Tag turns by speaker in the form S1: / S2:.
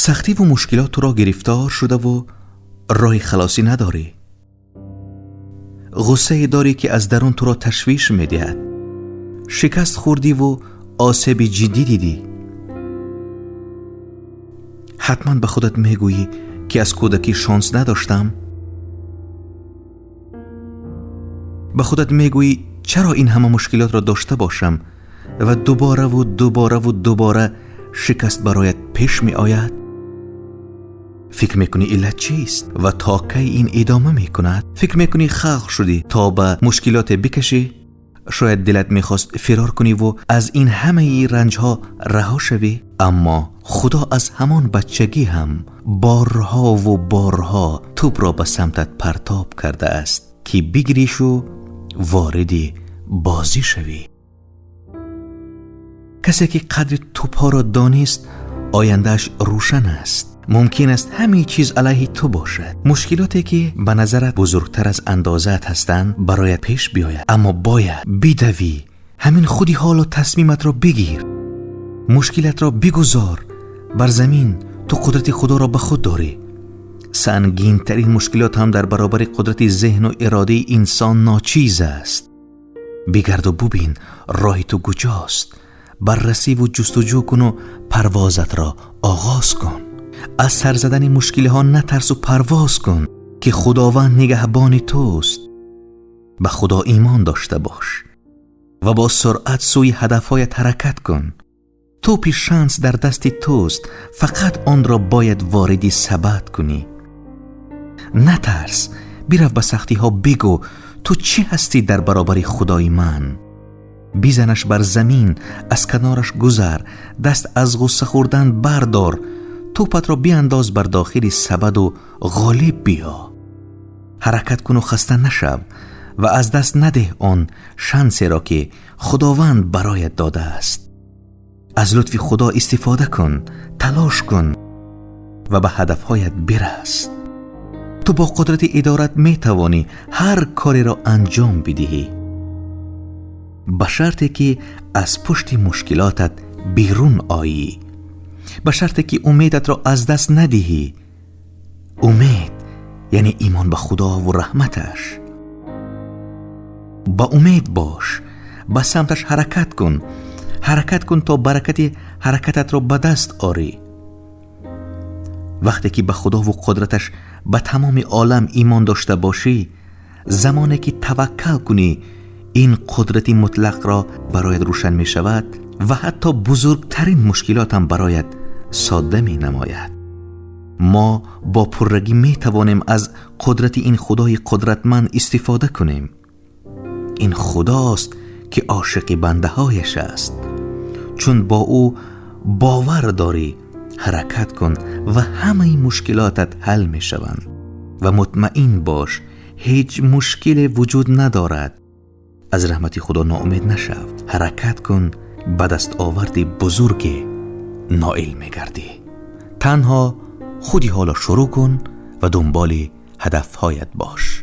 S1: Сахтиву мушкилот туро гирифтор шудаву роҳи халосӣ надорӣ. Ғуссае дорӣ, ки аз дарун туро ташвиш медиҳад. Шикаст хӯрдиву осеби ҷиддӣ дидӣ. Ҳатман ба худат мегӯӣ, ки аз кӯдакӣ шонс надоштам. Ба худат мегӯӣ, чаро ин ҳама мушкилотро дошта бошам ва дубораву дубораву дубора шикаст бароят пеш меояд. Фикр мекунӣ, иллат чист ва то кай ин идома мекунад? Фикр мекунӣ, халқ шудӣ то ба мушкилоте бикашӣ? Шояд дилат мехост фирор куниву аз ин ҳамаи ранҷҳо раҳо шавӣ, аммо Худо аз ҳамон бачагӣ ҳам борҳову борҳо тӯбро ба самтат партоб кардааст, ки бигиришу вориди бозӣ шавӣ. Касе ки қадри тӯбҳоро донист, ояндааш рӯшан аст. Мумкин аст ҳамаи чиз алайҳи ту бошад. Мушкилоте, ки ба назарат бузургтар аз андозаат ҳастанд, бароят пеш биёяд, аммо бояд бидавӣ. Ҳамин худи ҳоло тасмиматро бигир, мушкилатро бигузор бар замин. Ту қудрати Худоро ба худ дорӣ. Сангинтарин мушкилот ҳам дар баробари қудрати зеҳну иродаи инсон ночиз аст. Бигарду бубин, роҳи ту куҷост. Баррасиву ҷустуҷӯ куну парвозатро оғоз кун. Аз сар задани мушкилиҳо натарсу парвоз кун, ки Худованд нигаҳбони туст. Ба Худо имон дошта бош ва бо суръат сӯи ҳадафҳоят ҳаракат кун. Тӯпи шанс дар дасти туст, фақат онро бояд вориди сабад кунӣ. Натарс, бирав, ба сахтиҳо бигӯ: ту чӣ ҳастӣ дар баробари Худои ман? Бизанаш бар замин, аз канораш гузар, даст аз ғусса хӯрдан бардор, тӯпатро биандоз бар дохили сабаду ғолиб биё. Ҳаракат куну хаста нашав ва аз даст надеҳ он шансеро, ки Худованд бароят додааст. Аз лутфи Худо истифода кун, талош кун ва ба ҳадафҳоят бирас. Ту бо қудрати идорат метавонӣ ҳар кореро анҷом бидиҳӣ, ба шарте ки аз пушти мушкилотат берун оӣ, ба шарте ки умедатро аз даст надиҳӣ. Умед яъне имон ба Худову раҳматаш. Ба умед бош, ба самташ ҳаракат кун. Ҳаракат кун, то баракати ҳаракататро ба даст орӣ. Вақте ки ба Худову қудраташ, ба тамоми олам имон дошта бошӣ, замоне ки таваккал кунӣ, ин қудрати мутлақро бароят рӯшан мешавад ва ҳатто бузургтарин мушкилотам бароят содда менамояд. Мо бо пуррагӣ метавонем аз қудрати ин Худои қудратманд истифода кунем. Ин Худост, ки ошиқи бандаҳояш аст. Чун бо ӯ бовар дорӣ, ҳаракат кун ва ҳамаи мушкилотат ҳал мешаванд. Ва мутмаин бош, ҳеҷ мушкиле вуҷуд надорад. Аз раҳмати Худо ноумед нашав, ҳаракат кун, ба дастоварди бузурге ноил мегардӣ. Танҳо худи ҳоло шурӯъ кун ва дунболи ҳадафҳоят бош.